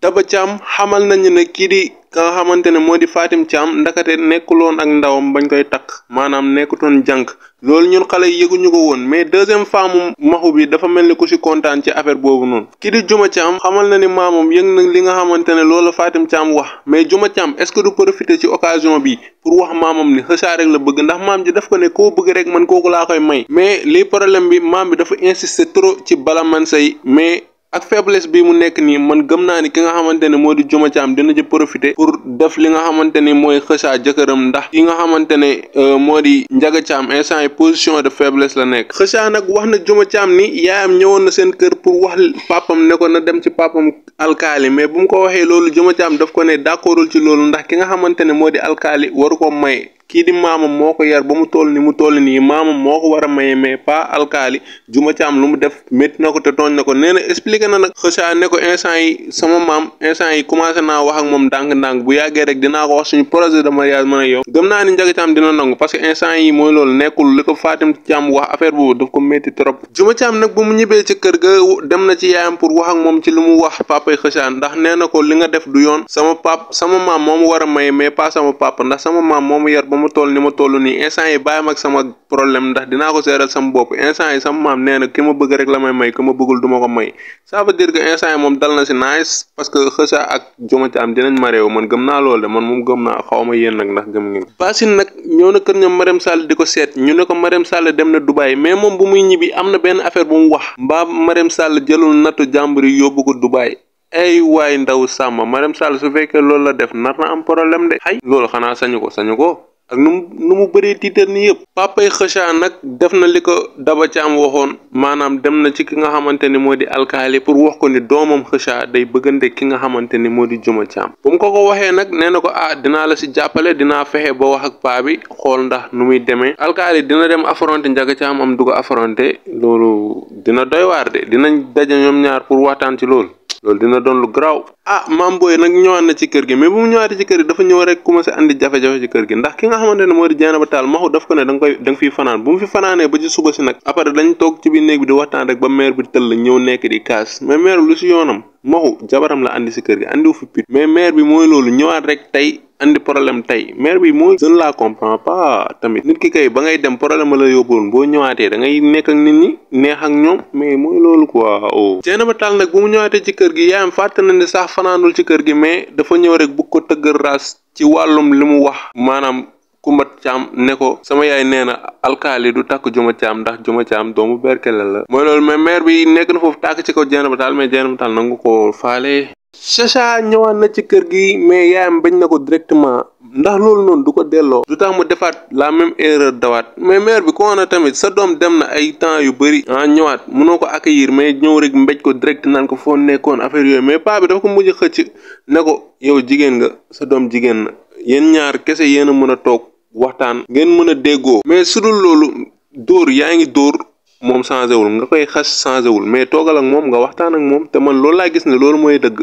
Daba Thiam xamal nañu ne kii di ka nga xamante ne moo di Fatim Thiam ndakate nekkuloon ak ndawam bañ koy takk maanaam nekkutoon jànk loolu ñun xale yi yëguñu ko woon mais deuxième femme maxu bi dafa mel ni ku si kontaan ci affaire boobu noonu. kii di Juma Thiam xamal na ni maamam yëg na li nga xamante ne loolu Fatim Thiam wax mais Juma Thiam est-ce que du profiter ci occasion bi pour wax maamam ni xëcaa rek la bëgg ndax maam ji daf ko ne koo bëgg rek man kooku laa koy may mais lii problème bi maam bi dafa insister trop ci bala man say mais. ak faiblesse bi mu nekk nii man gëm naa ni ki nga xamante ne moo di Juma Thiam dina ci profiter pour def li nga xamante ni mooy xëcaa jëkkëram ndax ki nga xamante ne moo di Njaga Thiam instant yi position de faiblesse la nekk xëcaa nag wax na Juma Thiam ni yaayam ñëwoon na seen kër pour wax papam ne ko na dem ci papam alkaali mais bu mu ko waxee loolu Juma Thiam daf ko ne d'accordul ci loolu ndax ki nga xamante ne moo di alkaali waru ko may kii di maamam moo ko yar ba mu toll ni mu toll nii maamam moo ko war a maye mais pas alkaali Juma Thiam lu mu def métti na ko te tooñ na ko nee na expliqué na nag xëcaa ne ko instant yi sama maam instant yi commencé naa wax ak moom ndànk-ndànk bu yàggee rek dinaa ko wax suñu projet de mariage mën a yow gëm naa ni Njaga Thiam dina nangu parce que instant yi mooy loolu nekkul li ko Fatim Thiam wax affaire boobu daf ko métti trop Juma Thiam nag bu mu ñibbee ci kër ga dem na ci yaayam pour wax ak moom ci lu mu wax papay xëcaa ndax nee na ko li nga def du yoon sama maam moo mu war a maye mais pas sama papa ndax sama maam moo mu yar mu toll ni ma toll nii instant yi bàyyi mag sama problème ndax dinaa ko seeral sama bopp instant yi sama maam nee na ki ma bëgg rek la may ki ma bëggul duma ko may ça veut dire que instant yi moom dal na si nice parce que xëcaa ak Juma Thiam dinañ maréew man gëm naa loolu de man moom gëm naa xaw ma yéen nag ndax gëm ngeen Basine nag ñëw na kër ñoom Marème Sall di ko seet ñu ne ko Marème Sall dem na Dubaï mais moom bu muy ñibbi am na benn affaire bu mu wax mbaa Marème Sall jëlul nattu jàmbur yi yóbbu ko Dubaï ay waay ndaw sàmm Marème Sall su fekkee loolu la def nar na am problème de xay loolu xanaa sañu ko ak nu mu bëree tiitar ni yëpp papay xëcaa nag def na li ko Daba Thiam waxoon maanaam dem na ci ki nga xamante ni moo di alkaali pour wax ko ni doomam xëcaa day bëggante ki nga xamante ni moo di Juma Thiam bu mu ko waxee nag nee na ko dinaa la si jàppale dinaa fexe ba wax ak paa bi xool ndax nu muy demee alkaali dina dem affronter Njaga Thiam am du ko affronter loolu dina doy waar de dinañ daje ñoom ñaar pour waxtaan ci loolu dina doon lu garaaw maam booy nag ñëwaat na ci kër gi mais bu mu ñëwaatee ci kër gi dafa ñëw rek commencé andi jafe-jafe ci kër gi ndax ki nga xamante ne moo di Dieynaba Tall maxu daf ko ne da nga fiy fanaan bu mu fi fanaanee ba ci suba si nag après dañ toog ci biir néeg bi di waxtaan rek ba maire bi tëll ñëw nekk di kaas mais maire bi lu si yoonam maxu jabaram la andi si kër gi andiwu fi pit mais maire bi mooy loolu ñëwaat rek tey andi problème tey maire bi mooy je ne la comprends pas tamit nit ki kay ba ngay dem problème la yóbbuwoon boo ñëwaatee da ngay nekk ak nit ñi neex ak ñoom mais mooy loolu quoi Dieynaba Tall nag bu mu ñëwaatee ci kër gi yaayam fàtte na ne sax fanaanul ci kër gi mais dafa ñëw rek bu ko tëggal raas ci wàllum li mu wax maanaam Kumba Thiam ne ko sama yaay nee na alkaali du takk Juma Thiam ndax Juma Thiam doomu berkele la mooy loolu mais maire bi nekk na foofu tàkk ci kaw Dieynaba Tall mais Dieynaba Tall nangu ko faale Chacha ñëwaat na ci kër gi mais yaayam bañ na ko directement ndax loolu noonu du ko delloo du tax mu defaat la même erreur dawaat mais maire bi ko na tamit sa doom dem na ay temps yu bëri ñëwaat mënoo ko accueillir mais ñëw rek mbéj ko direct naan ko foo nekkoon affaire yooyu mais paa bi dafa ko mujj xëcc ne ko yow jigéen nga sa doom jigéen na yéen ñaar kese yéen a mën a toog waxtaan ngeen mën a déggoo mais su dul loolu dóor yaa ngi dóor moom changé wul nga koy xas changé wul mais toogal ak moom nga waxtaan ak moom te man loolu laa gis ne loolu mooy dëgg